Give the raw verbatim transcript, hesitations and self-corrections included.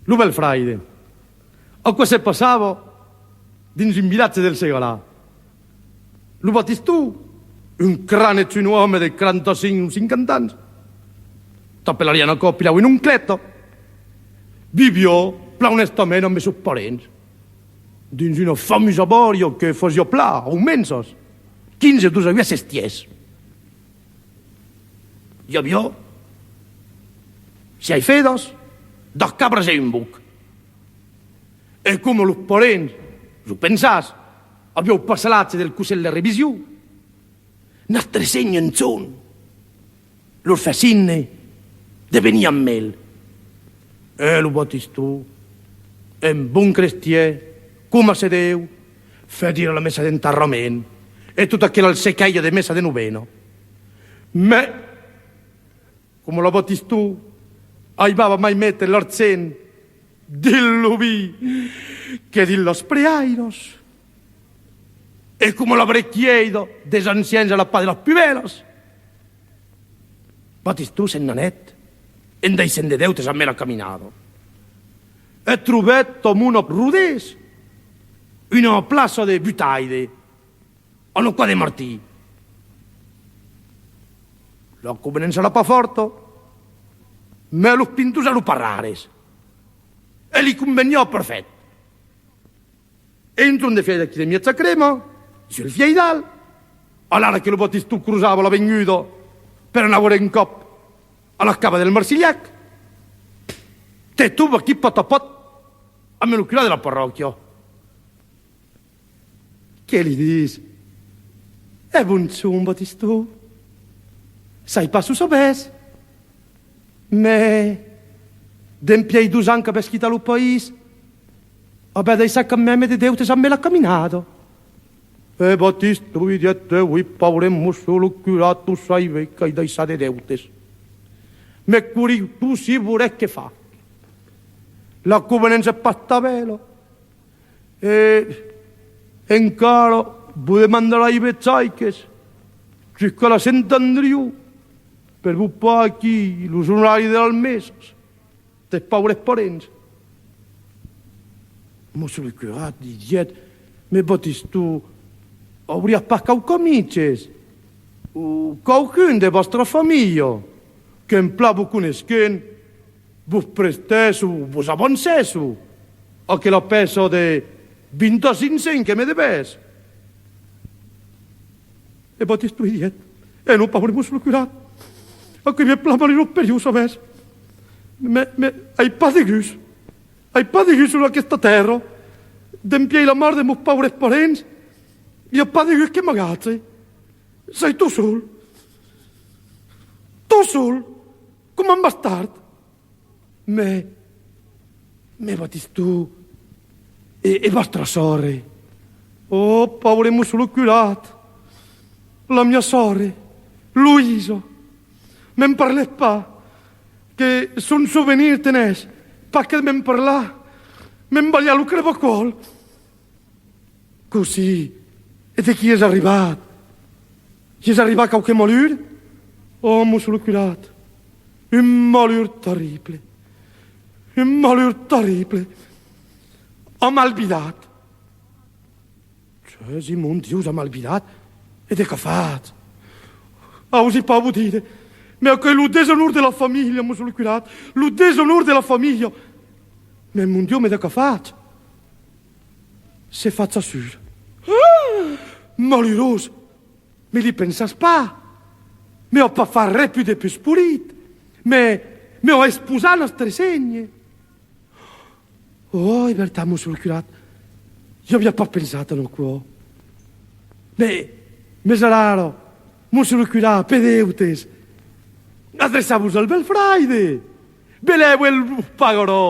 Lo bèl fraire. Aquò se passava dins un vilatge del Segalar. Lo Batiston, un cranhèt, un òme de quaranta-cinc o cinquanta ans, t'apelarián aquò plan un onclet, viviá plan onèstament amb sos parents, dins una famosa bòria que fasiá plan, au mens, quinze o dotze-uèch sestièrs. I aviá sièis fedas, dos cabras e un boc. E coma los parents, zo pensatz, avián passat l'atge del Conselh de Revision, Nòstre Sénher en jorn lor fèt signe de venir amb el. E lo Batiston, en bon crestian, coma se deu, fèt dire la messa d'enterrament e tota aquela sequèia de messa de novena. Mès, coma lo Batiston aimava mai metre l'accent dins lo vin que dins las preairas, e coma la brequièira dels ancians èra pas de las pus bèlas, Batiston se n'anèt en daissent de deutes amb la caminada. E trobèt amont a Rodés una plaça de butaire, a lo còp de Martin. La convenença èra pas fòrta, mès los pintons èran pas rares, e li conveniá perfèit. E un jorn de fièira d'aquí de mièja crema, sul fieiral, alara que lo Batiston crosava l'avenguda per anar veire un còp a la cava del Marcilhac, te tròba aquí pòt a pòt amb lo curat de la parròquia. Que li ditz: E bonjorn, Batiston. Sai pas s'o sabètz, mès dempièi dos ans qu'avètz quitat lo país, avètz daissat quand mème de deutes amb la caminada. E Batiston i diguèt: E oui, paure mossur lo curat, o sai ben qu'ai daissat de deutes. Mès quò, cossí volètz que fague? La convenença es pas tan bèla. E encara vos demandarai de chaiques jusc'a la Sent Andriu per vos pagar aquí los onoraris de las messas dels paures parents. Mossur lo curat li diguèt: Mès Batiston, auriatz pas quauques amics o quauqu'un de vòstra familha, qu'en plan vos coneisquent, vos prestèsson, vos avancèsson aquela pèça de vint-a-cinc cents que me devètz? E Batiston i diguèt: E non, paure mossur lo curat, aquò's plan malurós per ieu, sabètz. Mès, mès ai pas degun, ai pas degun sus aquesta tèrra. Dempièi la mòrt de mos paures parents, i a pas degun que m'agache. Sai tot sol. Tot sol, coma un bastard. Mès, mès Batiston, e, e vòstra sòrre? Ò, paure mossur lo curat, la mia sòrre, Loïsa, me'n parlètz pas, que son sovenir tenètz, pas que de me'n parlar, me'n balha lo crèbacòr. Cossí? E de qué i es arribat? I es arribat quauque malur? Ò, mossur lo curat, un malur terrible, un malur terrible. A mal virat. Jèsus, mon Dieu, a mal virat? E de qu'a fach? Ausi pas vos dire, mès aquò's lo desonor de la familha, mossur lo curat, lo desonor de la familha. Mès mon Dieu, mès de qu'a fach? S'es fach assur. Malurós! Mès li pensatz pas! Mès a pas fach res pus de pus polit! Mès, mès a esposat Nòstre Sénher! Ò, es vertat, mossur lo curat, i aviá pas pensat en aquò. Mès, mès alara, mossur lo curat, pels deutes, adreçatz-vos al bèl fraire! Benlèu el vos pagarà!